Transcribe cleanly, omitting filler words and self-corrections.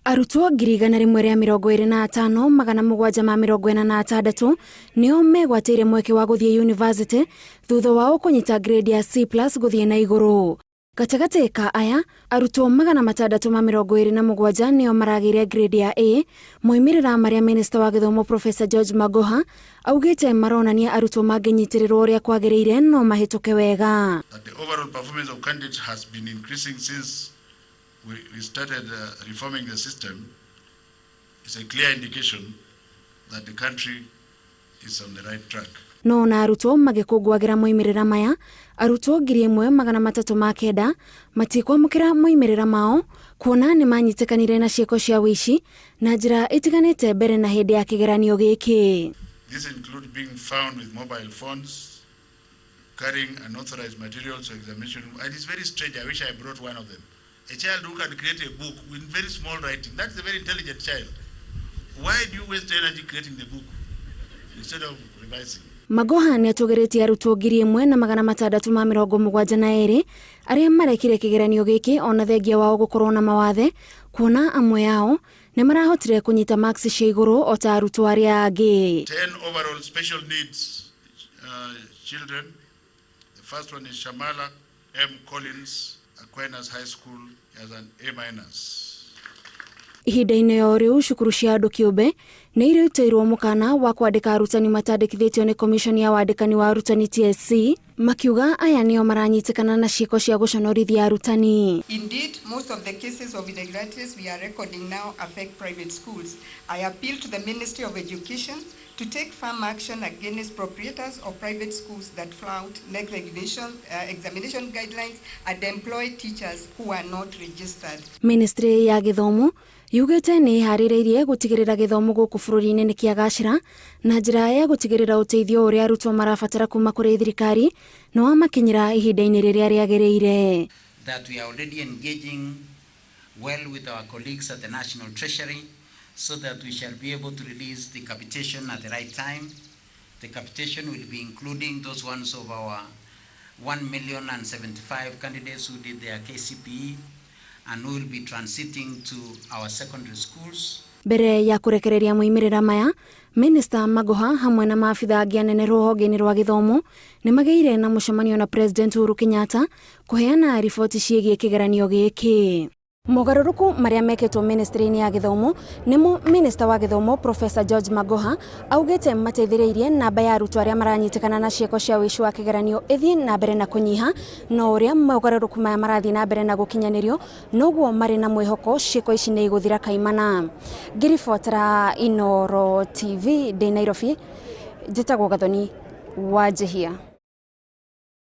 Arutwo 125,746 nĩo megwatĩire mweke wa gũthiĩ yunivasĩtĩ thutha wao kũnyita grade ya C+ gũthiĩ na igũrũ. Gatagatĩ ka aya, arutwo 627 nĩo maragĩire grade ya A, moimĩrĩra marĩa Minista wa Gĩthomo Professor George Magoha augĩte maronania arutwo mangĩnyitĩrĩrwo ũrĩa kwagĩrĩire no mahĩtũke wega. That the overall performance of candidates has been increasing since we started reforming the system is a clear indication that the country is on the right track. No ona arutwo magĩkũngũagĩra moimĩrĩra maya, arutwo 1309 matikwamũkĩra moimĩrĩra mao kuona nĩ manyitĩkanire na ciĩko cia ũici na njĩra itiganĩte mbere na hĩndĩ ya kĩgeranio gĩkĩ. This include being found with mobile phones, carrying unauthorized materials for examination. And it's very strange, I wish I brought one of them. A child who can create a book with very small writing, that's a very intelligent child. Why do you waste energy creating the book instead of revising? Magoha nĩ atũgĩrĩtie arutwo 1672 arĩa marekire kĩgeranio gĩkĩ ona thengia wao gũkorwo na mawathe, kuona amwe ao nĩ marahotire kũnyita marks cia igũrũ o ta arutwo arĩa angĩ. 10 overall special needs children. The first one is Shamala M. Collins, Aquinas High School, has an A minus. Ihinda-inĩ o rĩu, cukuru cia andũ kĩũmbe nĩ irutĩirwo mũkana wa kwandĩka arutani matandĩkithĩtio nĩ Commission ya wandĩkani wa arutani TSC, makiuga aya nĩo maranyitĩkana na ciĩko cia gũconorithia arutani. Indeed, most of the cases of irregularities we are recording now affect private schools. I appeal to the Ministry of Education to take firm action against proprietors of private schools that flout KNEC regulation, examination guidelines and employ teachers who are not registered. Ministry ya Gĩthomo yugĩte nĩ ĩharĩrĩirie gũtigĩrĩra gĩthomo gũkũ bũrũri-inĩ nĩ kĩagacĩra na njĩra ya gũtigĩrĩra ũteithio ũrĩa arutwo marabatara kuma kũrĩ thirikari nĩ wamakinyĩra ihinda-inĩ rĩrĩa rĩagĩrĩire. That we are already engaging well with our colleagues at the National Treasury so that we shall be able to release the capitation at the right time. The capitation will be including those ones of our 1,000,075 candidates who did their KCPE and who will be transiting to our secondary schools. Mbere ya kũrekereria moimĩrĩra maya, Minista Magoha hamwe na maabitha angĩ anene rũhonge-inĩ rwa gĩthomo nĩ magĩire na mũcemanio na President Uhuru Kenyatta kũheana riboti ciĩgiĩ kĩgeranio gĩkĩ. Mogarũrũku marĩa mekĩtwo ministry-inĩ ya gĩthomo nĩmo Minista wa Gĩthomo Professor George Magoha augĩte mateithĩrĩirie namba ya arutwo arĩa maranyitĩkana na ciĩko cia ũici wa kĩgeranio ĩthiĩ na mbere na kũnyiha, no ũrĩa mogarũrũku maya marathiĩ na mbere na gũkinyanĩrio noguo marĩ na mwĩhoko ciĩko ici nĩ igũthira kaimana. Ngĩribotera Inooro TV ndĩ Nairobi, njĩtagwo Gathoni Wanjihia.